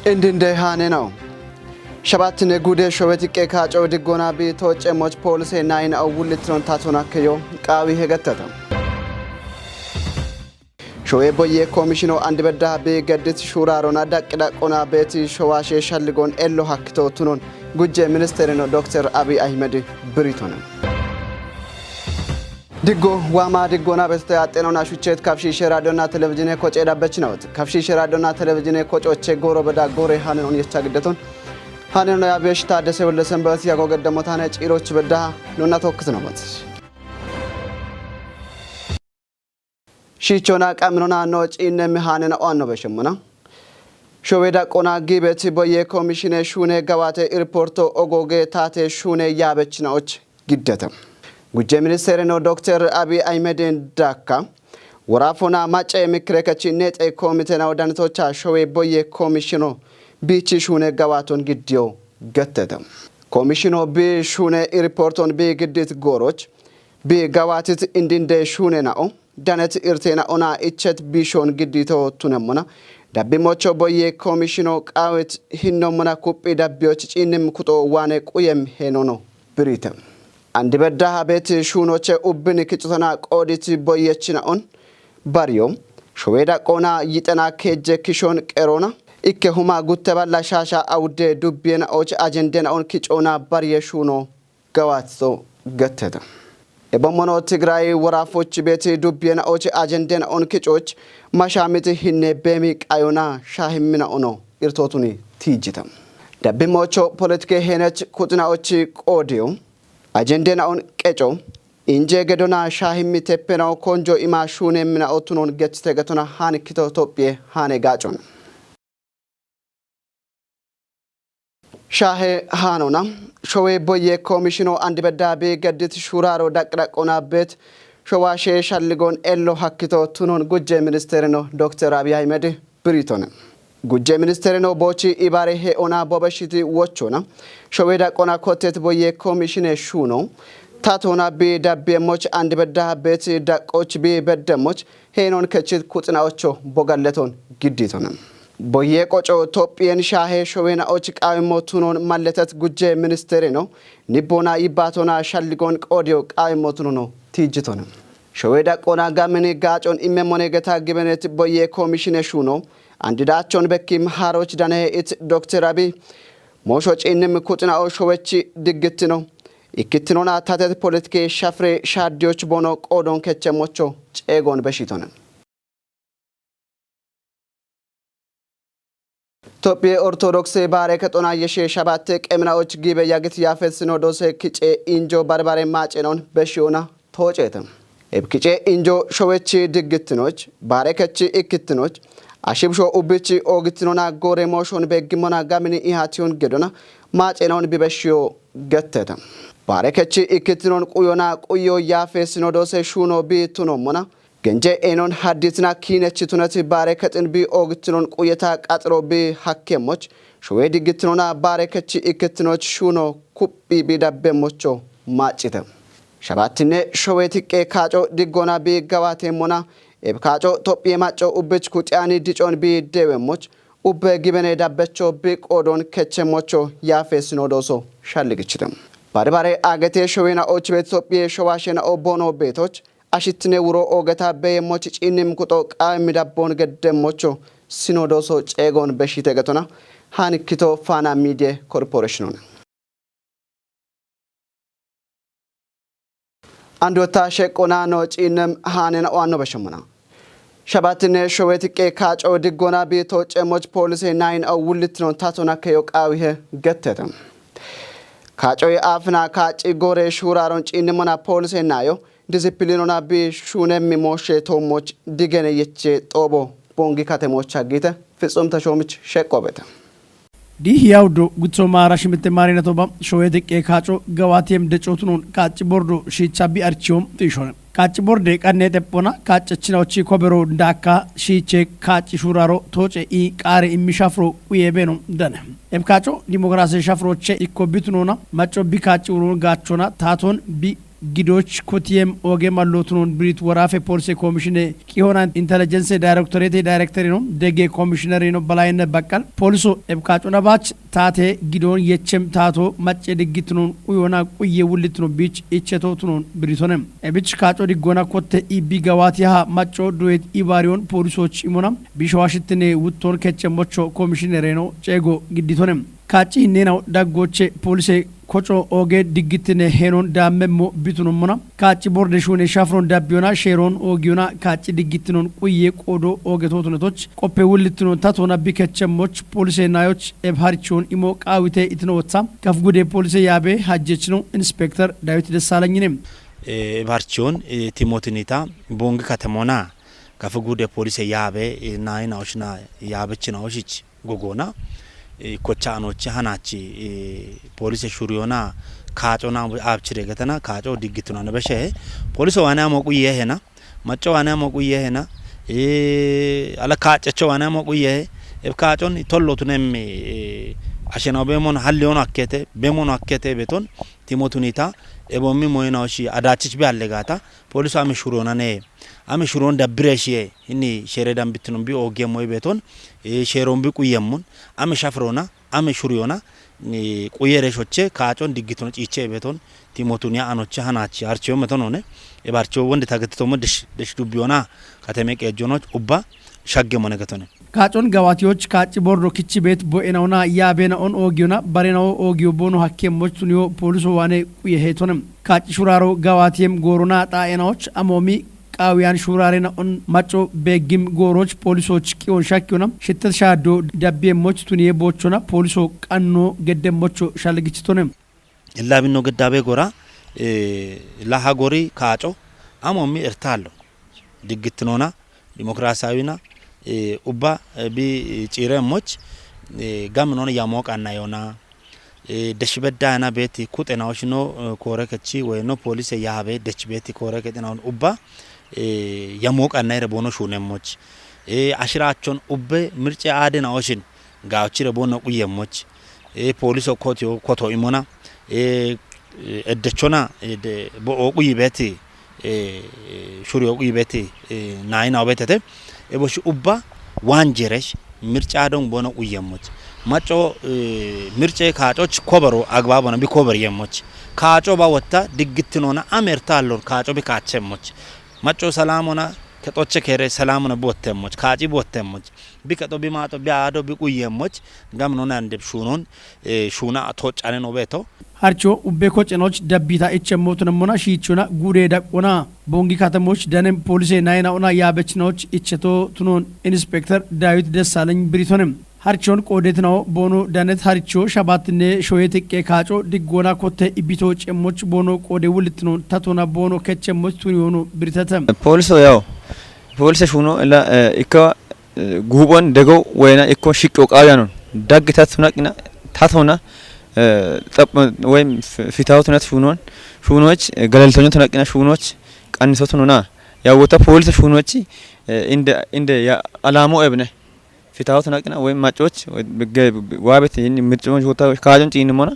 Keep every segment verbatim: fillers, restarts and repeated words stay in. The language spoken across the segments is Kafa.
Indinde haane na'o. Shabattine gude showeti qe kaaco diggona bi tooce moch poolise nayina o wullittino tatona keyo qaawi hegettata. Showe boye komishino andibedda bi geddit shurarona daqqi daqqona beeti showashe shalligon ello hakkito tunon gujje ministerino Dokter Abiy Ahmed Britone. Diggo waama diggona bestote axxenona shuchet kafshishe radiona televizhine koce dabbechinawot. Kafshishe radiona televizhine kocoche goro beda gore hanen on yecha giddeton. Hanen on yabesh Taddese Welde Senbet yago geddemotane ciiroch bedda nonna tokkisinawot. Shichona qaminona no ciinne mihanen o anno beshemmona. Showe daqqona gibet boye komishine shune gawate irporto ogoge tate shune yabechina och giddete. Gujje ministerino Dokter Abiy Ahmedin dakka worafona mace mikrekechinne xe komite na wodantocha showe boye komishino bichi shune gawaton giddiyo gettete. Komishino bi shune irporton bi giddit goroch bi gawatit indinde shune na'o danet irtena ona ichet bishon giddito tunemmona. Dabbi mocho boye komishino qawet hinnommona kuphi dabbiyoch ciinnim kuxo wane quyem henono birite. Andibedda habet shunoche ubbin kicutana qoodit boyechina on bariyo. Showe daqqona yixena kejje kishon qerona ikke huma gutte balla shasha awudde dubbiyena och ajendena on kicona bariye shuno gawatso getteta. Ebommono Tigray worafoch beeti dubbiyena och ajendena on kicoch mashamiti hinne beemi qayona shahimmina ono irtotuni tijjita. Dabbi mocho politike henech kuxina och qoodiyo ajendena on qeco inje gedona shahimmi teppena konjo ima shune mina otunon gechite getona hani kito Tophiye hane gacon. Shahe hanona showe boye komishino andibedda bi geddit shuraro daqqi daqqona bet showashe shalligon ello hakkito tunon gujje ministerino Dokter Abiy Ahmed Britone. Gujje ministerino bochi ibare he ona bobeshiti wochona showe daqqona kotet boye komishine shuno tatona bi dabbe moch andibedda bet daqqoch bi bedde moch henon kechit kuxina ocho bogalleton gidditona. Boye qoco Tophiyen shahe showena och qawimo tunon malletet gujje ministerino nibbona yibbatona shalligon qoodiyo qawimo tunono tijjitona. Showe daqqona gamini gacon imme monegeta gibenet boye komishine shuno andidachon bekkim haroch dane it Dokter Abiy mosho ciinnim kuxina o showechi diggittino. Ikkittinona tatet politike shafre shaaddiyoch bono qoodon kechche mocho ceegon beshitona. Tophiye Ortodokse baare kexona yeshe shabatte qemina och gibe yagit yafet sinodose kice injo barbare macenon beshiona toocete. Eb kice injo showechi diggittinoch baare kechi ikkittinoch ashibsho ubbichi oogittinona gore moshon beggimona gamini ihatiyon gedona macenon bibeshiyo getteta. Baare kechi ikkittinon quyona quyo yafe sinodose shuno bi tunommona. Genje enon hadditina kinechi tunati baare kexin bi oogittinon quyeta qaxiro bi hakkemoch showe diggittinona baare kechi ikkittinoch shuno kuphi bi dabbe mocho macite. Shabatinne showe tiqqe kaaco diggona bi gawate mona eb kaaco Tophiye maco ubbich kuxiyani dicon bi dewe moch ubbe gibene dabbecho bi qoodon kechche mocho yafe sinodooso shalligichite. Bare bare agete showena ochibet Tophiye showashena o bono betoch ashittine wuro oogeta beye moch ciinnim kuxo qawe midabbon gedde mocho sinodooso ceegon beshite getona. Haanikkito Faana Midiye Korporeshinone. Andota sheqqona no ciinnem haanena o anno beshemmona. Shabatinne showe tiqqe kaaco diggona bi tooce moch poolise nayin o wullittino tatona keyo qaawihe gettete. Kaacoy aafina kaaci gore shuuraron ciinnimona poolise nayo disiplinona bi shuunemmi mooshe toommoch digene yeche xoobo bongi katemocha giite Fitsum Teshoomich sheqqobete. Di hiyawdo gutso maara shimitte maarina toba showete qee kaaco gawaatiyem decotunon kaacci bordo shiicha bi archiyoom xiishone. Kaacci borde qanne xephona kaaccechina ochi kobero daakka shiiche kaacci shuuraro tooce i qaare immi shafro uye beno dane. Eb kaaco dimokiraase shafroche ikko bitunona maco bi kaacci uron gaachona taaton bi Gidoch kotiyem oge mallotunon birit worafe polise komishine qihona intelijense dayrektorete dayrekterino dege komishinerino balayenne baqqal poliso ebkaacona baach taate gidoon yechem taato macce diggitunon quyona quye wullituno biich icheto tunon biritonem. Ebich kaaco diggona kotte ibbi gawaati yaha macco duwet ibaariyon polisoch imona bishowashittine wutton kechemmocho komishinereno ceego gidditonem. Kaacci hinneenaw daggoche polise koco oge diggittine heenon daammemmo bitunommona kaacci borde shuune shafron dabbiyona sheeron oogiyona kaacci diggittinon quye qoodo oge tootunetoch qoppe wullittinon tatona bikechemmoch polise nayoch eb harichon imo qaawite itino wotha kaf gude polise yaabe hajjechino inspekter dawit dessaalanyine. Barchiyon timotinita bongi katemona kafe gude polise yaabe naayina oshina yaabechina oshich gogona kocha anochi hanachi polise shuriyona kaaco na abchire gatana kaaco diggituna ne beshe polise wane amo quye hena macco wane amo quye hena ala kaacecho wane amo quye eb kaacon tollo tunem ashena bemon hallion akkete bemon akkete beton timotunita ebommi moyina oshi adachich be allegata poliso ame shurona ne ame shuron dabbireshiye hinni shere dambittinon bi ogiye moy beton sheron bi quyemmun ame shafrona ame shuriyona quyereshoche kaacon diggitino ciiche beton timotuniya anoche hanachi harchiyo metonone ebarchiyo wonde tagetitomo desh desh dubbiyona kateme qeejonoch ubba shagge mone getone. Kaacon gawaatiyoch kaacci bordo kichchi beet bo'enawuna yaabe na'on oogiyona bare na'o oogiyo boono hakke moch tuniyo pooliso waane quye heetone. Kaacci shuraaro gawaatiyem goorona xaa'e na'och amoomi qaawiyan shuraare na'on macco beeggim gooroch poolisoch qiyon shakkiyona shittet shaaddo dabbiye moch tuniye boochona pooliso qanno gedde mocho shalgichitone. Illa binno geddabe gora laha gori kaaco amoomi ertaallo. Diggittinona dimokiraasiyaawina ubba bi ciire emmoch gaminona yamoo qannayona deshibedda yana beeti kuxenawoshino koore kechi woyno polise yaabe dech beeti koore kexinawoon ubba yamoo qannayire boono shuunemmoch ashiraachon ubbe mirce aadenawoshin gaawochire boono quyemmoch poliso kotiyo koto imona eddechona bo'oo quyi beeti shuriyo quyi beeti naayinawo beetete eboshi ubba waanjeresh mirca don bono quyemmoch macco mirce kaacoch kobero agbabona bi kober yemmoch kaaco ba wotta diggittinona amertallon kaaco bi kaachemmoch macco salamona kexoche kere salamona bi wottemmoch kaaci bi wottemmoch bi kexo bi maaxo bi aado bi quyemmoch gaminona andeb shuunon shuuna toccaneno beeto Harcho ubbe kocenoch dabbita ichemmotunemmona shiichona guude daqqona bongi katemoch danem polise nayina'ona yaabechinawoch icheto tunon inspekter Dawit Dessaleny biritonem. Harchon qoodetinawo boono danet harcho shabaattinne shoye tiqqe kaaco diggoona kotte ibbito cemmoch boono qoode wulittinon tatona boono kechemmoch tuniyoono biritete. Pooliso yawo poolise shuuno ila ikka guuphon dego woyna ikko shiqqo qaawiyanon daggi tattunaqina tatona woyim fitawotunat shuunon shuunoch galaltonyotunaqina shuunoch qannisotunona yawwota poolise shuunochi inde inde alamo ebne fitawotunaqina woyim maccoch waabet yini mircoon shuuta kaajon ciinnimona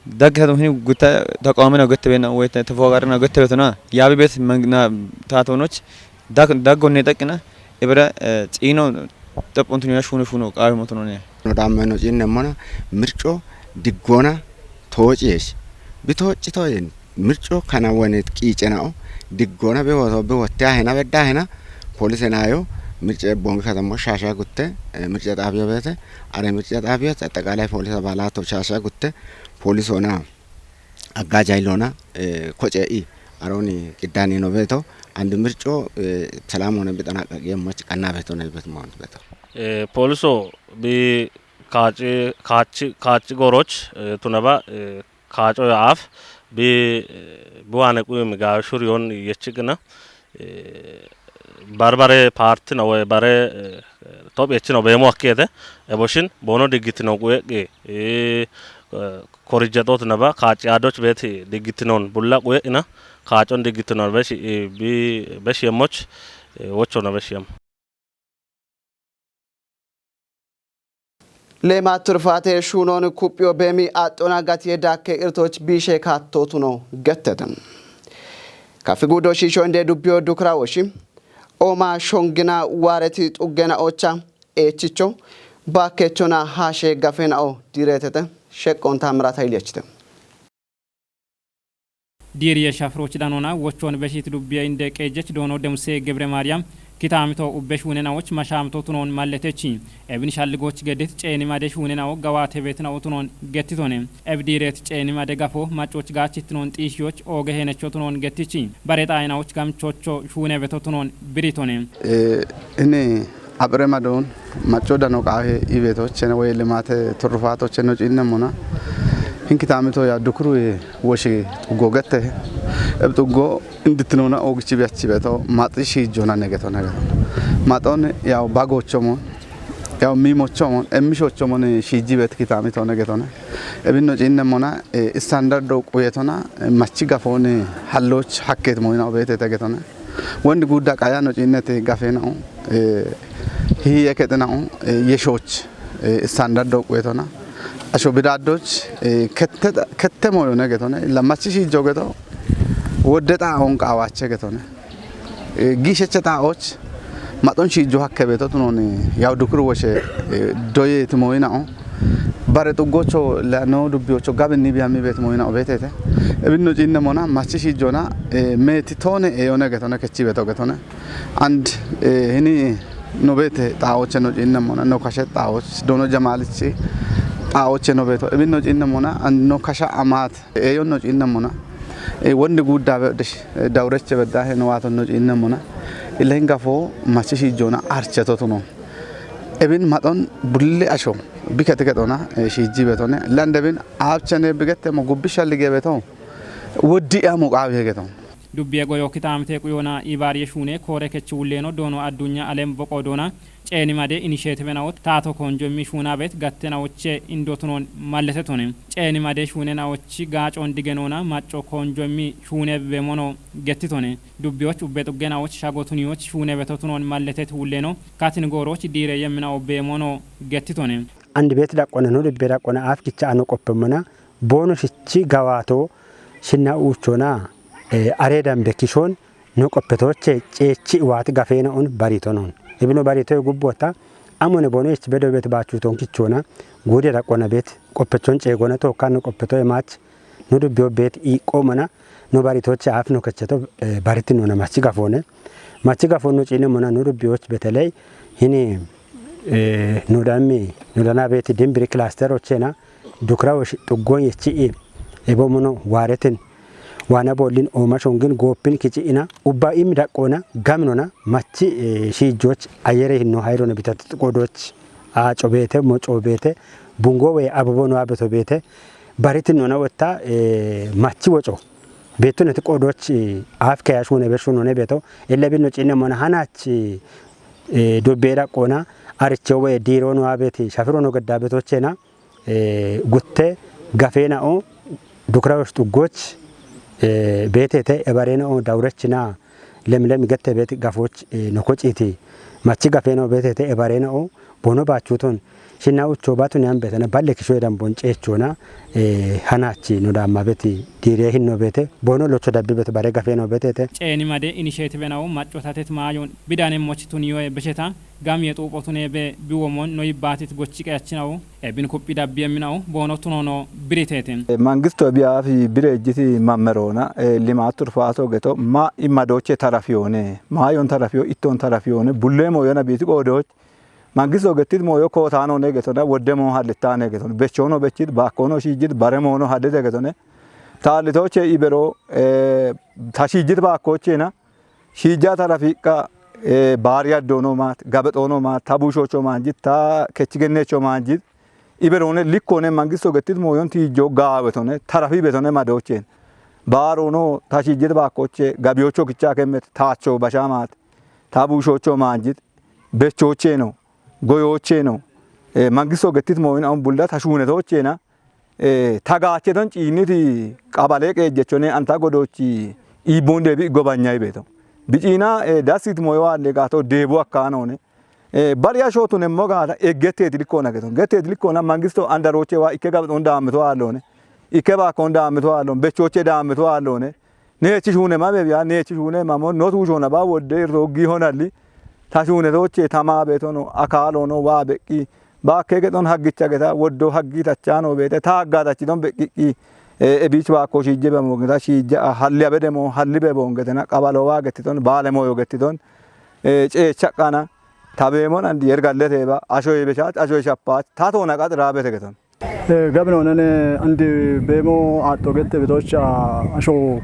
Dagg ta hin gutta taqawamina gotte bena woy ta tafawaqarina gotte betona yabi bet mangna tatonoch dag daggonne taqina ibra ciino xaphontun ya shuno shuno qawi motono ne. No damme no cinne mona mirco diggona tooci yesh bi tooci to yen mirco kana wone qiicenao diggona be woto be wotte ahena bedda ahena polise nayo mirce bongi katamo shasha gutte mirce xabiyo bete are mirce xabiyo xaxaqalay polise abalato shasha gutte Poolisoona aggaajayloona kocee'i arooni qiddaanino beeto andi mirco selaam hoone bixanaqqaqiye moch qanna beeto ne beeto moonti beeto. Pooliso bi kaaci kaaci kaaci goroch tunaba kaaco yaaf bi buwaane quyumi gaawe shuriyoon yechiqina barbare paartino woy bare tophiyechino beemo akkeete eboshin boono diggitino quyeqqi korijjexoot naba kaaciyaadoch beeti diggitinon bulla quye'ina kaacon diggitinon beshi bi beshi yemmoch wochono beshi yem. Leemaat turfaatee shuunoon kuphiyo beemi axxona gatiye daakke irtoch biishe kaattootuno gettete. Kafi gudo shisho inde dubbiyo dukra woshi. Oma shongina wareti xuggena ocha echicho. Bakechona hashe gafena o diretete. Sheqqon Tamirata Ilyachite. Diiriye shafroch danona wochon beshit dubbiye inde qejjech doono Demuse Gebre Maryam kitaamito ubbe shuunenawoch mashaamto tunoon malletechi. Ebin shalligoch gedit ceeni made shuunenawo gawaate beetinawo tunoon gettitone. Ebdiireet ceeni made gafo maccoch gaachitinoon xiishiyoch ooge henecho tunoon gettichi. Bare xaayinawoch gamchocho shuune beto tunoon biritone. Eh, ini Aphire madoon macco dano qaahe ibeetochena woy limaate turrufaatocheno ciinnemmona. Hinkitaamito ya dukuru woshi xuggo gette. Eb xuggo inditinoona oogichi biyachi beto maxi shiijjona negeto negeto. Maxon yaw bagochomon, yaw miimochomon, emmishochomon shiijji bet kitaamito negetone. Ebinno ciinnemmona, eh, standardo quyetona, eh, machi gafooni halloch hakket moyina obetete getone. Wondi gudda qaya no ciinnete gafeena'o, eh, hiye kexena'o, eh, yeshooch, eh, standardo quyetona. Asho bidaddoch, eh, kette, kette moyone getone. Illa machi shiijjo geto, wodde xaa'on qaawaache getone. Eh, giisheche xaa'och, maxon shiijjo hakke beeto tunooni, yaw dukuru woshe, eh, doyeeti moyina'o. Bare xuggocho la no dubbiyocho gabinni biyammi beet moyina'o beetete. Ebinno ciinnemmona, machi shiijjona, eh, meeti toone eyone getone, kechi beeto getone. And, eh, hini no beete xaa'oche no ciinnemmona, no kashe xaa'och, doono jamaalichi xaa'oche no beeto. Ebinno ciinnemmona, and no kasha amaat, eyon no ciinnemmona. Eh, wondi gudda be desh, eh, dawreche bedda he no waaton no ciinnemmona. Illa hingafo machi shiijjona archeto tuno. Ebin maxon bulle asho biketi getona, eh, shiijji beetone. Landebin aabchene bigettemo gubbi shallige beeto. Woddi amo qaawi hegeto. Dubbiye goyo kitaamite quyona ibaariye shuune koore kechi wulleeno doono addunya alem boqo doona ceeni made initiative nawo taato konjo immi shuuna bet gatte nawoche indo tunoon mallete tone. Ceeni made shuune nawochi gaacon digenoona macco konjo immi shuune bemono gettitone. Dubbiyoch ubbe xugge nawoch shago tuniyoch shuune beto tunoon malletet wulleeno katin gooroch diire yemminawo bemono gettitone. Andi bet daqqona no dubbe daqqona aaf kicha ano qoppemmona boono shichi gawaato shinna uuchona, eh, are dambe kishon no qoppetoche ceechi waati gafeena'on baritonon. Ebino baritoy gubbota amone boono ich bedo bet baachuton kichona guude daqqona bet qoppechon ceegona tokka no qoppetoy maach no dubbiyo bet iiqqomana no baritoche aaf no kecheto, eh, baritinona machi gafoone. Machi gafoon no ciinnemmona no dubbiyoch beteley hini, eh, no dammi no dana bet dimbiri cluster ochena dukra wosh xuggon yechi i ebo mono waaretin waana bollin ooma shongin gooppin kici ina ubba imi daqqoona gaminona machi, eh, shiijjoch ayere hinno hayrona bitati qodoch aaco beete, moco beete, bungo we ababo no abeto beete, baritinona wotta, eh, machi woco. Beettuneti qodoch, eh, aaf keya shuune be shuunone beeto. Ella binno ciinnemmona hanach, eh, dubbe daqqoona aricho we diiro no abeti shafiro no gadda betochena. Eh, gutte gafeena'o dukra wosh xuggoch, eh, beetete ebareena'o dawurechina lemlem gette bet gafoch, eh, no kociti machi gafeena'o beetete ebareena'o boono baachuton shinna ucho baatun yan betana balle kishoy dambon ceechona, eh, hanachi no damma beti diire hinno beete boono locho dabbi bet bare gafeena'o beetete. Ceeni made initiative nawo macco tatet maayon bidanemmoch tuniyoe besheta gam ye xuuphotun ebe biwomon no yibbaatit gochi qeyachinawu ebin kuphi dabbi yemminawu boono tunono biriteete. Eh, mangisto biyaafi bire ejjiti mammeroona, eh, limaat turfaato geto ma immadooche tarafiyoone, maayon tarafiyo, itton tarafiyoone, bullee mooyona biiti qoodooch. Mangisto gettit mooyo kootaanoone getona, wodde moo hallittaane getona, bechoono bechit, baakkoono shiijjit, bare moono hallite getone. Taallitooche ibero, eh, ta shiijjit baakkoochena, shiijja tarafiiqqa, eh, baari yaddoono maat, gabexoono maat, ta buushoocho maanjit, ta kechi genneecho maanjit, iberoone likkoone mangisto gettit mooyon tiijjo gaawetone, tarafi betone madoocheen. Baaroono ta shiijjit baakkooche, gabiyoocho kichaa kemmet, taacho bashaa maat, ta buushoocho maanjit, bechoocheeno, goyoocheeno, eh, mangisto gettit mooyin aun bulla ta shuunetoocheena, eh, ta gaacheton ciinniti qabalee qeejjechone anta godoochi iibboon deebi gobanyay beeto. Biciina, eh, dassit moyo aalle gaato deebu akkaanoone. Eh, bari ashootunemmo gaata eggetteeti likkoona geton. Getteeti likkoona mangisto andarooche waa ikke gabexoon daammito aalloone. Ikke baakkoon daammito aalloon. Bechooche daammito aalloone. Neechi shuune ma bebiya, neechi shuune mamo, notu shona ba wodde irro gi honalli. Ta shuune toche tama betono, akalono wa beqqi. Bakke geton haggicha geta, woddo haggi tachano bete, ta hagga tachi don beqqiqqi. E, e bich bakko shijje be mo geta, shijje a halli abede mo, halli be bon getena, qabalo wa getiton, bale moyo getiton. E, ceecha qana, ta beemon andi yergallete ba, ashoy beshat, ashoy shapach, ta tona qat rabete geton. Eh, gabino nene andi beemo aatto gette bitocha asho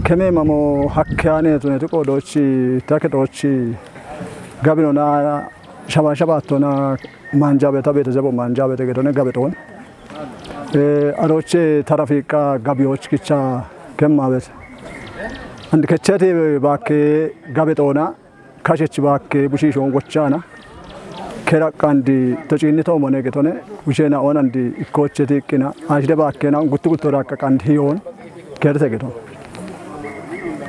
keme mamo hakke ane tune tuqo dochi take dochi gabino na shaba shaba tona manja beta bete zebo manja bete getone gabeton. Eh, aroche tarafiqa gabiyoch kicha kemma bete. Andi kechete bakke gabetona kashech bakke bushishon gochana. Kera qandi to cinni to mone getone, bushena onandi ikkoche tiqqina, ashde bakkena guttu gutto rakka qandi hiyon, kerte geton.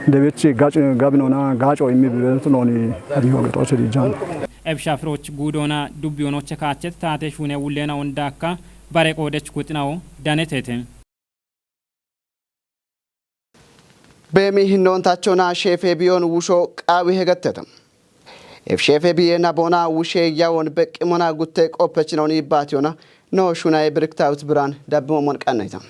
Debechi gac-, gabinona gaco immi bibentu noni ariyo getoche di jan. Ebsha firoch gudona dubbiyonoche kachet tate shune wullena ondakka bare qodech kuxinawo danetete. Beemi hinnoon tachona sheefe biyoon wusho qaawi hegatteta. Ef sheefe biye nabona wushe yawon beqqimona gutte qoppechinoon yibbatiyona no shunaye Birktawit Biraan dabbimo mon qannayta.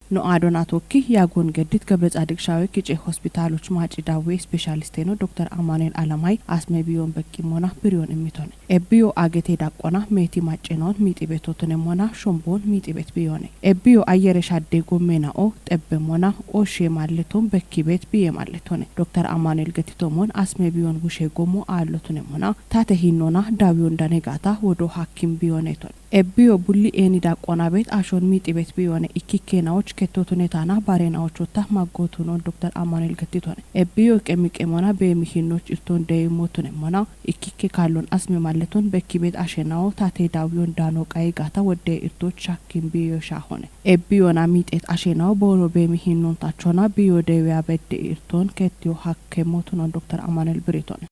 No adona tokki yagon geddit Gebre Tsaadiq Shaawe kice hospitaloch maaci dawe specialist no Doktor Amanuel Alamay asme biyoon beqqimona biriyoon immiton. Ebbiyo agete daqqona meeti maccenoon miixibetotone mona shomboon miixibet biyone. Ebbiyo ayyere shadde gomme na'o xebbe mona oshe malleton bekki bet biye malletone. Doktor Amanuel getito mon asme biyon wushe gommo aallotone mona tate hinnona dawiyon dane gata wodo hakkim biyoneton. Ebbiyo bulli eeni daqqona bet ashon miixibet biyone ikkikke na'och kettotone tana bare na'ochotta maggotunon Doktor Amanuel getitone. Ebbiyo qemiqemona beemi hinnoch irton deyi motone mona ikkikke kallon asme malleton bekki bet ashenawo tate dawiyon dano qayi gata wodde irtoch shakkin biyo shahone. Ebbiyo na miixet ashenawo boono beemi hinnon tachona biyo dewiya bedde irton kettiyo hakke motunon Doktor Amanuel Biriton.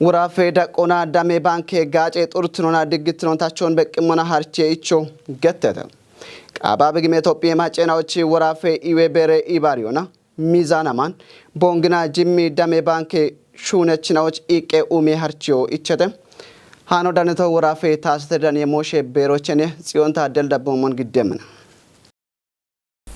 Wurafe daqqona dame banke gaace xurtunona diggittinon tachon beqqimona harche icho gettete. Qaaba bigime Itophiye macenawochi wurafe iwe bere ibariyona. Mizaanaman bongina jimmi dame banke shuunechinawoch iqqe ume harchiyo ichete. Hano daneto worafe taasete daniye mooshe beerochene xiyonta del dabbomon giddemina.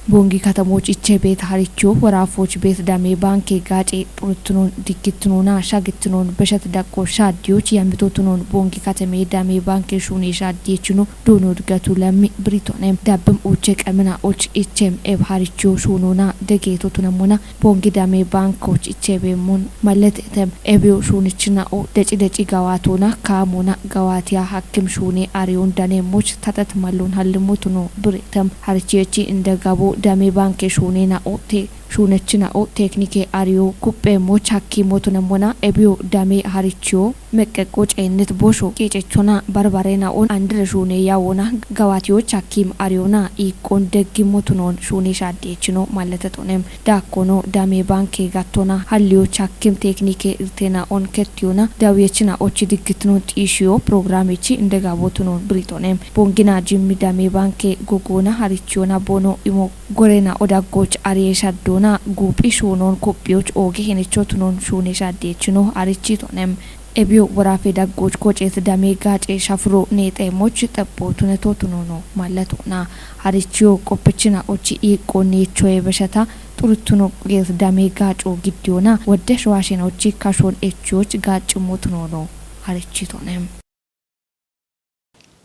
Bongi katamoch iche beet harichiyo worafoch beet dame banke gaace xuruttunon diggittunona shagittunon beshet daqqo shaaddiyoch yammitotunon bongi katame dame banke shuune shaaddiyochino Duuno Dugatu Lammi Biritonem dabbim uche qemina och ichem eb haricho shuunona degeto tunamona bongi dame bankoch ichebe mon mallet etem ebeo shuunichina o deci deci gawatona kaamona gawatiya hakkim shuune ariyon dane moch tatat mallon hallimotuno Biritem harichechi inde gabo dame banke shuunena o te shuunechina o teknike ariyo kuppe moch hakkimotunamona ebeo dame haricho meqqeqqo ceennet bosho qiicechona barbarena on andire shuune yawona gawatiyoch hakkim ariyona iiqqon deggimotunon shuune shaaddeechino malletetonem. Daakkono dame banke gattona halliyoch hakkim teknike irtena on kettiyona dawiyechina och diggitino xiishiyo programechi indegabotunon Biritonem. Bongina jimmi dame banke gogona harichiyona bono imo gorena odaggoch ariye shaddona guuphi shuunon kupphiyoch ooge henechotunon shuune shaaddeechino harichitonem. Ebiyo worafe daggoch koceet dame gaace shafuro neexeemoch xepho tunetotunono malletona. Harichiyo qoppechina och iiqqo neechoye besheta xuruttuno geet dame gaaco giddiyona wodde showashenochi kashon echiyoch gaacimmotunono harichitonem.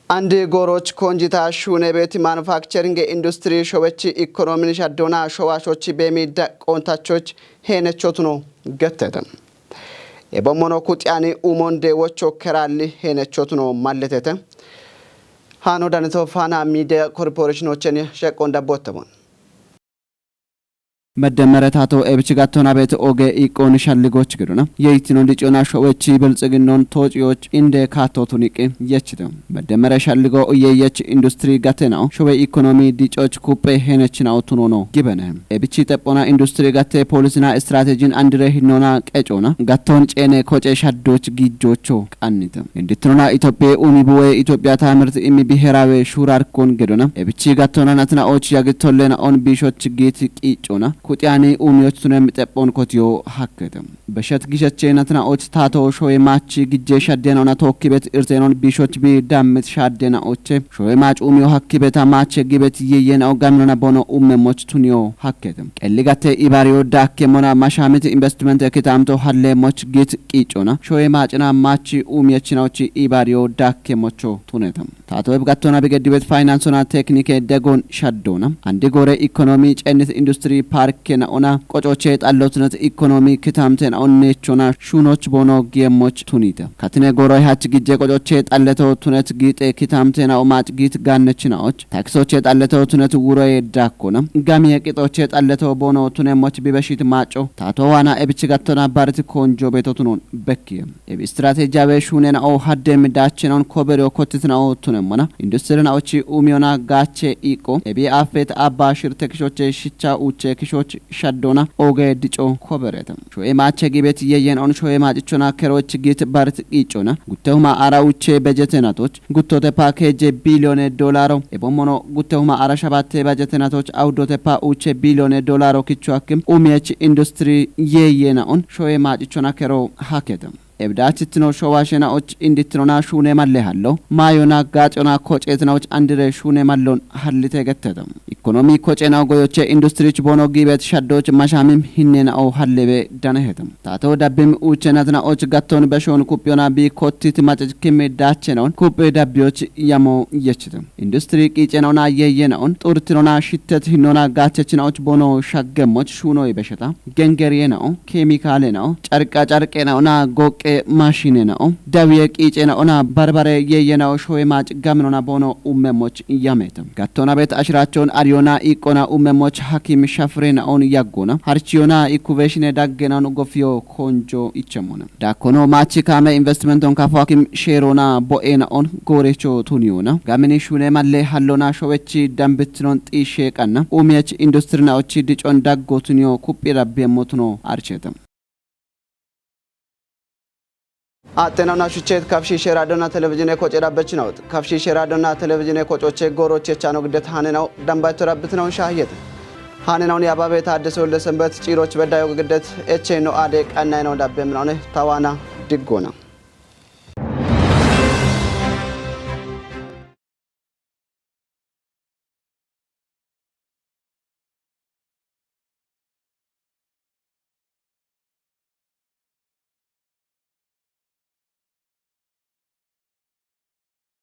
Andi gooroch konjita shuune beeti manufakcheringe industiri showechi ikkonomin shaddona showashochi beemi daqqontachoch heenechotuno gettete. Ebommono kuxiyani umonde wocho keralli heenechotuno malletete. Hano daneto Faana Miidiya Korporeeshinochenni sheqqon dabbottebon. Meddemmere tato ebichi gattona beeti oge iqqooni shalligochi gedona. Yeyittino dicona showechi biltsiginnon toociyoch inde kaattootun iqqi yechite. Meddemmere shalligo uyeyechi industiri gatenao showe ikonomi dicoch kuppe henechinaotunono gibene. Ebichi xephona industiri gatte poolisina istiraatejin andire hinona qecona gatton ceene koce shaddoch gijjocho qannite. Indittinona Itophiya umi buwe Itophiya taamirti imi biheraawe shuurarkon gedona. Ebichi gattona natinaoch yagittollena on biishoch giit qiicona. Kuxiyani umiyoch tunem xephon kotiyo hakkete. Beshet gishache natinaoch tato showe maachi gijje shaddenaona tookkibet irtenon biishoch bi dammit shaaddenaoche. Showe maac umiyo hakkibeta maache gibet yeyenao gaminona bono ummemoch tuniyo hakkete. Qelli gatte ibaariyo daakkemona mashamit investimente kitamto hallemoch giit qiicona. Showe maacina maachi umiyechinaochi ibaariyo daakkemocho tuneta. Tato eb gattona bigedibet faynansona teknike degon shaddoona. Andi gore ikonomi cennit industiri parke naona qocoche xallotunet ikonomi kitamte naon nechona shunoch bono giyemoch tunite. Katine goroy hach gijje qocoche xalleto tunet giite kitamte nao maac giit gannechinaoch. Takisoche xalleto tunet wuroye dakkona. Gamiye qixoche xalleto bono tunemoch bibeshit maaco. Tato waana ebichi gattona bariti konjo beto tunon bekkiye. Ebi istiratejiyawe shuunenao haddem daachenon kobereyo kottitinao tunemmona. Industirina'ochi umiyona gaache iqqo. Ebi aafet abba shirte kishoche shicha uuche kishoch shaddoona oge dico koberete. Shoye maache gibet yeyenaon shoye maacichona keroch giit barit qiicona. Gutte huma ara uuche bejetenatoch. Guttote pakeje biliyone dolaro. Ebommono gutte huma ara shabatte bejetenatoch awudote pa uuche biliyone dolaro kicho akkim. Umiyech industiri yeyenaon shoye maacichona kero hakete. Ebdachittino showashenaoch indittinona shuune malle hallo. Maayona gaaxona koceetinaoch andire shuune mallon hallite gettete. Ikonomi kocenao goyoche industirich bono giibet shaddoch mashamim hinnenao hallebe danehete. Tato dabbim uuche natinaoch gatton beshon kuphiyona bi kottit macec kimme daachenaon kuphi dabbiyoch yamo yechite. Industiri qiicenaona yeyenaon xurtinona shittet hinnona gaachechinaoch bono shaggemoch shuunoy besheta. Gengeriyenao, keemikaalenao, carqa carqenaona goqqe mashinenao, dawiye qiicenaona barbare yeyenao showe maac gaminona bono ummemoch yamete. Gattona bet ashirachon ariyona iqqona ummemoch hakim shafirenaon yaggona. Harchiyona ikubeshine daggenaon gofiyo konjo ichemona. Dakkono maachi kaame investimenton kafo hakim sheerona bo'enaon goorecho tuniyona. Gamini shuune malle hallona showechi dambitinon xiishe qanna. Umiyech industirinaochi dicon daggo tuniyo kuphi rabbiyemotuno archete. Axxenauna shuchet kafshishe raadona televizhine koce rabbechinawut. Kafshishe raadona televizhine kocoche gooroche chano giddet haanenau dambayto rabbitinaun shaahiyete. Haanenawun yababe taaddese wolde sembet ciiroch beddayo giddet echeyno aade qannaynau dabbe minaune tawaana diggona.